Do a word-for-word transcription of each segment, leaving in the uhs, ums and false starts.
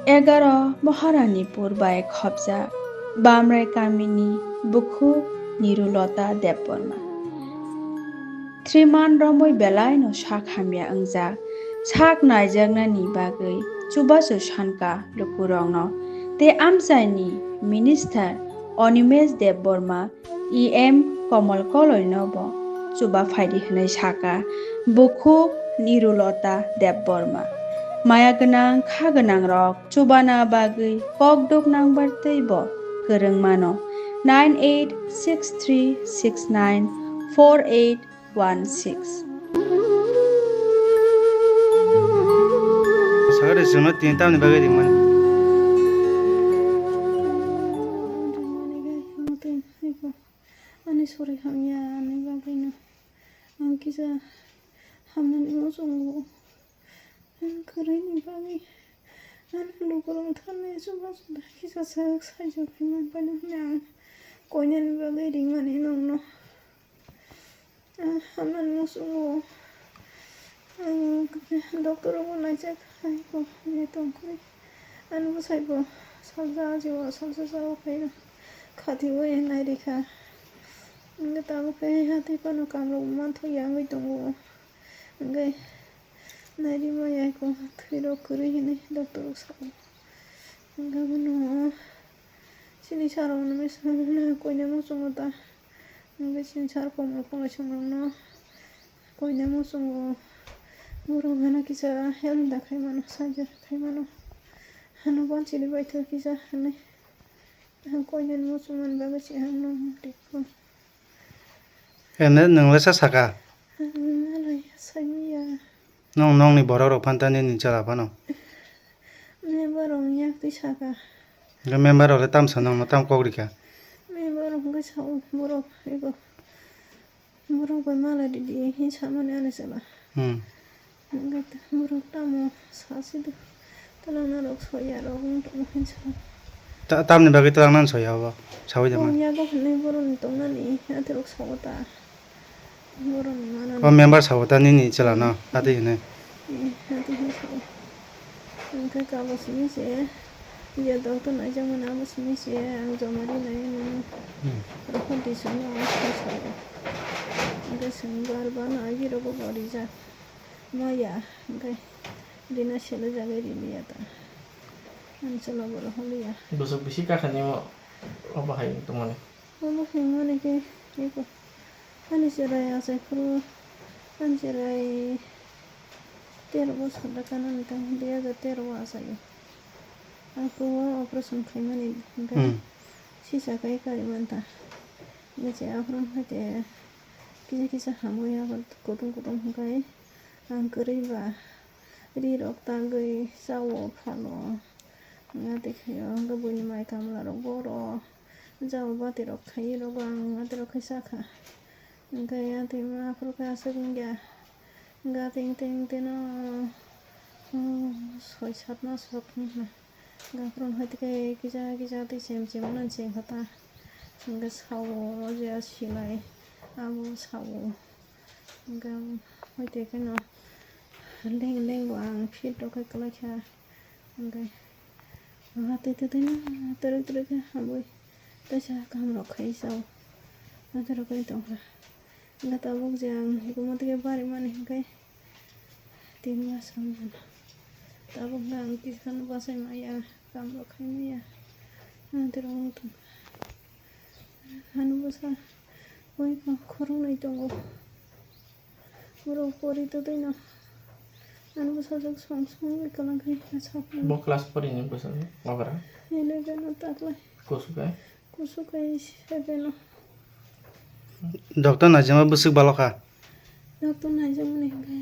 Egaroh Maharanipur bai khopjak Bamrai kamini bukhu Nirulota Debbarma. Thriman romwi belaino sak hamya wngjak, sak naijaknani bagwi chubachu sanka lukurokno. Tei amchaini minister Animesh Debbarma E M Komol Koloino bo chuba phaidi hwnwi saka, bukhu Nirulota Debbarma. Maya gwnang, kha gwnangrok chubana bagwi kok duk nangbar tei bo kwrwng mano, nine eight six three six nine four eight one six. Sagare sima tin tamni bagwi ringmani. Ani sori hamya ani bagwino ang kisa hamnani muchungo. Ang kwrwini bagwi ani lukurok thani chubachu kisa sak saichuk khe manphaino hwnwi ang koinani bagwi ringmani nokno. Ah, hamnani muchungo ang doctor rokbo naijak hai bo hwnwi tongkhe ani bwsai bo salsa ajibo salsa chao khaino khatiui nairikha. Hwnkhe tabuk khe hati phano kamrok manthokya wngwi tongo. Hwnkhe nairima ya eko thwirok kwrwi hinwi doctor rok sao. Hwnkhe bono chini sir rokno mesa koinai muchungo ta. Hwnkhe chini sir Komol Koloino chwng rokno koinai muchungo borok hano kisa help da khai mano, sajak khai mano. Hano banchini baithok kisa hinwi. Ang koinani muchungmani bagwi se ang nokno rikha. Ene nwng le sa saka? Ang malai saimanya. Nwng nokni borok rok phantani nini chwla phano? Member rok yak twi saka. Hwnkhe member rok le tam sa nokno tam kok rikha? Member rok hwnkhe sao borok ego. Borok bai malai ridi hin samani ani chwla. Hmm. Hwnkhe borok tamo sasi do. Twlangnarok soya rok wng tongma hinsa. Ta-, tamni bagwi twlangnani soya obo? Sawi da man. Wng yago hinwi borokni tongnani atirok sao ta. Borokni manani. O member sao ta nini chwlano, atwi hinwi. Eh, atwi hinwi sao. Hwnkhe kabo simi se, je doctor naijakmani abo simi se, ang joma rinai hinwi. Hmm. Rokho di simi ang sao. Hwnkhe chwng bar bano agi rogo bo rijak. Maya, hwnkhe rina selo jagai riliya ta. Ani chwla borok holiya. Bwswk bisi kakhani o, obo hai tongmani. Omo hwnmani khe eko ani chwrai achai phuru ani chwrai tero bosor da kanani tang dui hajar tero o achaio. Ako o operation khaimani hwnkhe Hmm. sisa kai kari manta. Hwnkhe aphuru hwnkhe kisa kisa hamwi abo kutung kutung hwnkhe ang kwrwi ba ri rok tangwi chao phano. Hwnkhe tei khaio hwnkhe buini mai kamla rok boro. Jao bati rok khai rogo ang ati rok khai sakha. Hwnkhe ati ma aphuru khe aswk wngya. Hwnkhe ati wngtwi wngtwi no, oh, soi sat mas rok wngkha. Hwnkhe aphuru hai tei kisa kisa tei chem chem no chengkha ta. Hwnkhe sao je silai abo sao. Hwnkhe hai tei kheno leng leng bo ang fit rok khai kwlai kha. Hwnkhe. Aha, twi twi twi no twrwk twrwk khe hamwi teisa kaham rok khai sao. Naithok rok khai tongkha. Hwnkhe tabuk je ang hikuma twi khe barimani hwnkhe tin mas rok mano. Tabuk hwnkhe ang kisa no bachai maya, kam rok khai maya. Naithok rok wng tongkha. Ano bwsa oi khoroknwi tongo. Borok pori totwi no. Ano bwsajwk song song bai kwlwng khe sak. Bo class four ni bwsajwk okra. Eleven o taklai. Kusu kai? Kusu kai seven o. Doctor naijama bwswk balo kha? Doctor naijakmani hwnkhe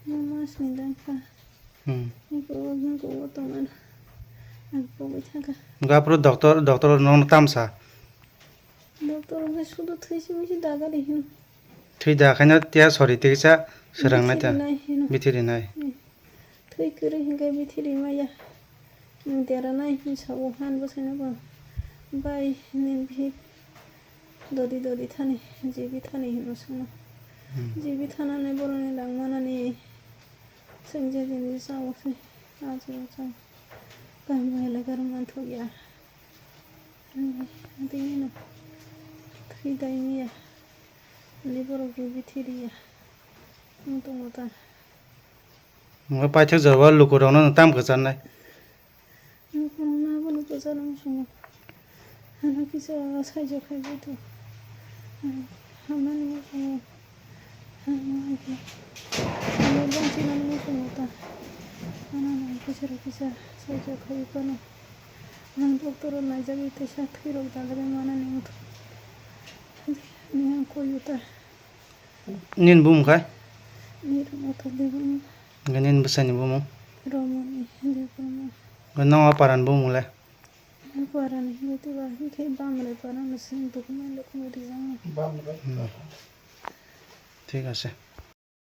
no mas ni dang kha. Hmm. Eko o hwnkhe o tongmano. Ang pogwi thangkha. Hwnkhe aphuru doctor, doctor nono tamsa? Doctor hwnkhe sudu thwi simi se daga di hino. Thwi da khaina tiya sori tiksa swrangnai ta. Bithi rinai hino. Bithi rinai. Hmm. Thwi kwrwi hwnkhe bithi rimaya. Nwng deranai hwn sao han bwsaino bo. Bai nini bihik dodi dodi thani, jibi thani hino swngno. Hmm. Jibi thanani borokni langmanani Chwng je din je chao se, a chao chao. Kaham bai le garo manthok ya. Ani, ani no. Thwi dai ni ya. Ani borok bo bithi ri ya. Ang tongo ta. Mo paithak jora lukurok no tam kwcharnai. Ang tongo na bono kwchar ang songo. Ano kisa saijo khai bai to. Hamnani mo songo. Ano bangsi nani mo songo ta. Ano nang kisa kisa saijo khai bai no. Ang doctor o naijagwi teisa thwirok dalagwi manani wngkha. Ani ang koyu ta. Nini bumung khai? Nirok motor de bumung. Hingke nini bwsani bumung? Romoni de bumung. Hingke nong o parani bumung le? Parani hingke tiba hingke bamre parani sini document document rijak. Hmm. Thik ase.